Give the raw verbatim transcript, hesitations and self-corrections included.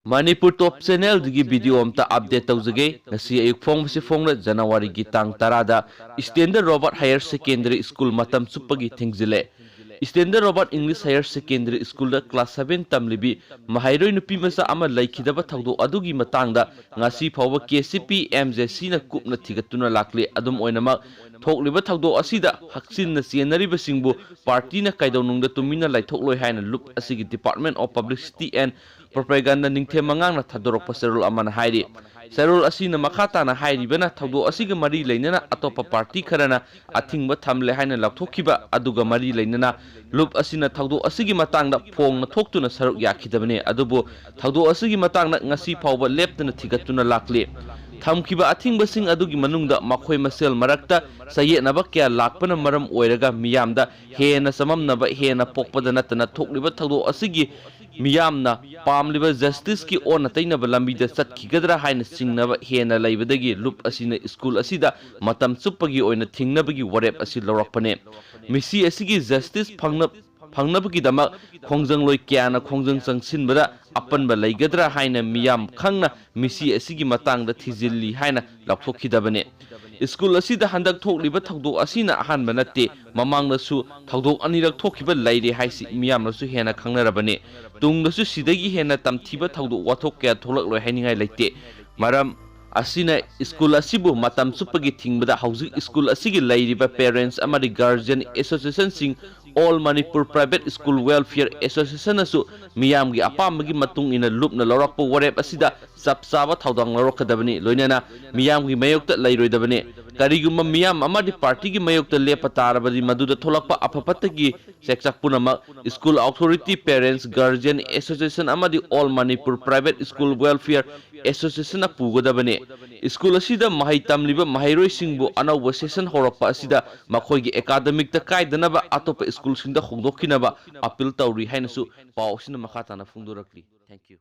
Manipur top ꯆꯦꯅꯦꯜꯗꯒꯤ video ꯑꯝꯇ update ꯇꯧꯖꯒꯦ꯫ ꯉꯁꯤ ꯑꯌꯨꯛ ꯐꯣꯡꯕꯁꯤ ꯐꯣꯡꯂꯦ, ꯖꯅꯋꯥꯔꯤꯒꯤ ꯇꯥꯡ ꯇꯔꯥꯗ ꯏꯁꯇꯦꯟꯗꯔ ꯔꯣꯕꯥꯔꯠ ꯍꯥꯌꯔ ꯁꯦꯀꯦꯟꯗꯔꯤ ꯁ꯭ꯀꯨꯜ ꯃꯇꯝ ꯆꯨꯞꯄꯒꯤ ꯊꯤꯡꯖꯤꯜꯂꯦ꯫ ꯏꯁꯇꯦꯟꯗꯔ ꯔꯣꯕꯥꯔꯠ ꯏꯪꯂꯤꯁ ꯍꯥꯌꯔ ꯁꯦꯀꯦꯟꯗꯔꯤ ꯁ꯭ꯀꯨꯜꯗ ꯀ꯭ꯂꯥꯁ ꯁꯚꯦꯟ ꯇꯝꯂꯤꯕꯤ ꯃꯍꯩꯔꯣꯏ ꯅꯨꯄꯤ ꯃꯆꯥ ꯑꯃ ꯂꯩꯈꯤꯗꯕ ꯊꯧꯗꯣꯛ ꯑꯗꯨꯒꯤ ꯃꯇꯥꯡꯗ ꯉꯁꯤ ꯐꯥꯎꯕ K C P M J ꯁꯤꯅ ꯀꯨꯞꯅ ꯊꯤꯒꯠꯇꯨꯅ ꯂꯥꯛꯂꯤ꯫ ꯑꯗꯨꯝ ꯑꯣꯏꯅꯃꯛ, ꯊꯣꯛꯂꯤꯕ ꯊꯧꯗꯣꯛ ꯑꯁꯤꯗ ꯍꯛꯆꯤꯟꯅ ꯆꯦꯟꯅꯔꯤꯕꯁꯤꯡꯕꯨ ꯄꯥꯔꯇꯤꯅ ꯀꯩꯗꯧꯅꯨꯡꯗ ꯇꯨꯃꯤꯟꯅ ꯂꯩꯊꯣꯛꯂꯣꯏ ꯍꯥꯏꯅ ꯂꯨꯞ ꯑꯁꯤꯒꯤ Department of Publicity and Propaganda ꯅꯤꯡꯊꯦꯝ ꯃꯉꯥꯡꯅ ꯊꯥꯗꯣꯔꯛꯄ ꯆꯦꯔꯣꯜ ꯑꯃꯅ ꯍꯥꯏꯔꯤ꯫ ꯆꯦꯔꯣꯜ ꯑꯁꯤꯅ ꯃꯈꯥ ꯇꯥꯅ ꯍꯥꯏꯔꯤꯕꯅ, ꯊꯧꯗꯣꯛ ꯑꯁꯤꯒ ꯃꯔꯤ ꯂꯩꯅꯅ ꯑꯇꯣꯞꯄ ꯄꯥꯔꯇꯤ ꯈꯔꯅ ꯑꯊꯤꯡꯕ ꯊꯝꯂꯦ ꯍꯥꯏꯅ ꯂꯥꯎꯊꯣꯛꯈꯤꯕ ꯑꯗꯨꯒ ꯃꯔꯤ ꯂꯩꯅꯅ ꯂꯨꯞ ꯑꯁꯤꯅ ꯊꯧꯗꯣꯛ ꯑꯁꯤꯒꯤ ꯃꯇꯥꯡꯗ ꯐꯣꯡꯅ ꯊꯣꯛꯇꯨꯅ ꯁꯔꯨꯛ ꯌꯥꯈꯤꯗꯕꯅꯤ꯫ ꯑꯗꯨꯕꯨ ꯊꯧꯗꯣꯛ ꯑꯁꯤꯒꯤ ꯃꯇꯥꯡꯗ ꯉꯁꯤ ꯐꯥꯎꯕ ꯂꯦꯞꯇꯅ ꯊꯤꯒꯠꯇꯨꯅ ꯂꯥꯛꯂꯤ꯫ ꯊꯝꯈꯤꯕ ꯑꯊꯤꯡꯕꯁꯤꯡ ꯑꯗꯨꯒꯤ ꯃꯅꯨꯡꯗ ꯃꯈꯣꯏ ꯃꯁꯦꯜ ꯃꯔꯛꯇ ꯆꯌꯦꯠꯅꯕ ꯀꯌꯥ ꯂꯥꯛꯄꯅ ꯃꯔꯝ ꯑꯣꯏꯔꯒ ꯃꯤꯌꯥꯝꯗ ꯍꯦꯟꯅ ꯆꯃꯝꯅꯕ ꯍꯦꯟꯅ ꯄꯣꯛꯄꯗ ꯅꯠꯇꯅ, ꯊꯣꯛꯂꯤꯕ ꯊꯧꯗꯣꯛ ꯑꯁꯤꯒꯤ ꯃꯤꯌꯥꯝꯅ ꯄꯥꯝꯂꯤꯕ ꯖꯁꯇꯤꯁꯀꯤ ꯑꯣꯟꯅ ꯇꯩꯅꯕ ꯂꯝꯕꯤꯗ ꯆꯠꯈꯤꯒꯗ꯭ꯔꯥ ꯍꯥꯏꯅ ꯆꯤꯡꯅꯕ ꯍꯦꯟꯅ ꯂꯩꯕꯗꯒꯤ ꯂꯨꯞ ꯑꯁꯤꯅ ꯁ꯭ꯀꯨꯜ ꯑꯁꯤꯗ ꯃꯇꯝ ꯆꯨꯞꯄꯒꯤ ꯑꯣꯏꯅ ꯊꯤꯡꯅꯕꯒꯤ ꯋꯥꯔꯦꯞ ꯑꯁꯤ ꯂꯧꯔꯛꯄꯅꯤ꯫ ꯃꯤꯁꯤ ꯑꯁꯤꯒꯤ ꯖꯁꯇꯤꯁ ꯐꯪꯅ-, ꯐꯪꯅꯕꯒꯤꯗꯃꯛ ꯈꯣꯡꯖꯪꯂꯣꯏ ꯀꯌꯥꯅ ꯈꯣꯡꯖꯪ ꯆꯪꯁꯤꯟꯕꯗ ꯑꯄꯟꯕ ꯂꯩꯒꯗ꯭ꯔꯥ ꯍꯥꯏꯅ ꯃꯤꯌꯥꯝ ꯈꯪꯅ ꯃꯤꯁꯤ ꯑꯁꯤꯒꯤ ꯃꯇꯥꯡꯗ ꯊꯤꯖꯤꯜꯂꯤ ꯍꯥꯏꯅ ꯂꯥꯎꯊꯣꯛꯈꯤꯗꯕꯅꯤ꯫ ꯁ꯭ꯀꯨꯜ ꯑꯁꯤꯗ ꯍꯟꯗꯛ ꯊꯣꯛꯂꯤꯕ ꯊꯧꯗꯣꯛ ꯑꯁꯤꯅ ꯑꯍꯥꯟꯕ ꯅꯠꯇꯦ꯫ ꯃꯃꯥꯡꯗꯁꯨ ꯊꯧꯗꯣꯛ ꯑꯅꯤꯔꯛ ꯊꯣꯛꯈꯤꯕ ꯂꯩꯔꯦ ꯍꯥꯏꯁꯤ ꯃꯤꯌꯥꯝꯅꯁꯨ ꯍꯦꯟꯅ ꯈꯪꯅꯔꯕꯅꯤ꯫ ꯇꯨꯡꯗꯁꯨ ꯁꯤꯗꯒꯤ ꯍꯦꯟꯅ ꯇꯝꯊꯤꯕ ꯊꯧꯗꯣꯛ ꯋꯥꯊꯣꯛ ꯀꯌꯥ ꯊꯣꯛꯂꯛꯂꯣꯏ ꯍꯥꯏꯅꯤꯡꯉꯥꯏ ꯂꯩꯇꯦ꯫ ꯃꯔꯝ ꯑꯁꯤꯅ ꯁ꯭ꯀꯨꯜ ꯑꯁꯤꯕꯨ ꯃꯇꯝ ꯆꯨꯞꯄꯒꯤ ꯊꯤꯡꯕꯗ ꯍꯧꯖꯤꯛ ꯁ꯭ꯀꯨꯜ ꯑꯁꯤꯒꯤ ꯂꯩꯔꯤꯕ parents ꯑꯃꯗꯤ guardian association ꯁꯤꯡ, All Manipur Private School Welfare Association ꯅꯁꯨ ꯃꯤꯌꯥꯝꯒꯤ ꯑꯄꯥꯝꯕꯒꯤ ꯃꯇꯨꯡ ꯏꯟꯅ ꯂꯨꯞꯅ ꯂꯧꯔꯛꯄ ꯋꯥꯔꯦꯞ ꯑꯁꯤꯗ ꯆꯞ ꯆꯥꯕ ꯊꯧꯗꯥꯡ ꯂꯧꯔꯛꯀꯗꯕꯅꯤ, ꯂꯣꯏꯅꯅ ꯃꯤꯌꯥꯝꯒꯤ ꯃꯥꯌꯣꯛꯇ ꯂꯩꯔꯣꯏꯗꯕꯅꯤ꯫ ꯀꯔꯤꯒꯨꯝꯕ ꯃꯤꯌꯥꯝ ꯑꯃꯗꯤ ꯄꯥꯔꯇꯤꯒꯤ ꯃꯥꯌꯣꯛꯇ ꯂꯦꯞꯄ ꯇꯥꯔꯕꯗꯤ ꯃꯗꯨꯗ ꯊꯣꯛꯂꯛꯄ ꯑꯐ ꯐꯠꯇꯒꯤ ꯆꯦꯛꯆꯥꯛ ꯄꯨꯝꯅꯃꯛ school authority, parents, guardian association ꯑꯃꯗꯤ All Manipur Private School Welfare Association ꯅ ꯄꯨꯒꯗꯕꯅꯤ꯫ ꯁ꯭ꯀꯨꯜ ꯑꯁꯤꯗ ꯃꯍꯩ ꯇꯝꯂꯤꯕ ꯃꯍꯩꯔꯣꯏꯁꯤꯡꯕꯨ ꯑꯅꯧꯕ session ꯍꯧꯔꯛꯄ ꯑꯁꯤꯗ ꯃꯈꯣꯏꯒꯤ academic ꯇ ꯀꯥꯏꯗꯅꯕ ꯑꯇꯣꯞꯄ ꯁ꯭ꯀꯨꯜꯁꯤꯡꯗ ꯍꯣꯡꯗꯣꯛꯈꯤꯅꯕ appeal ꯇꯧꯔꯤ ꯍꯥꯏꯅꯁꯨ ꯄꯥꯎ ꯑꯁꯤꯅ ꯃꯈꯥ ꯇꯥꯅ ꯐꯣꯡꯗꯣꯔꯛꯂꯤ꯫ Thank you.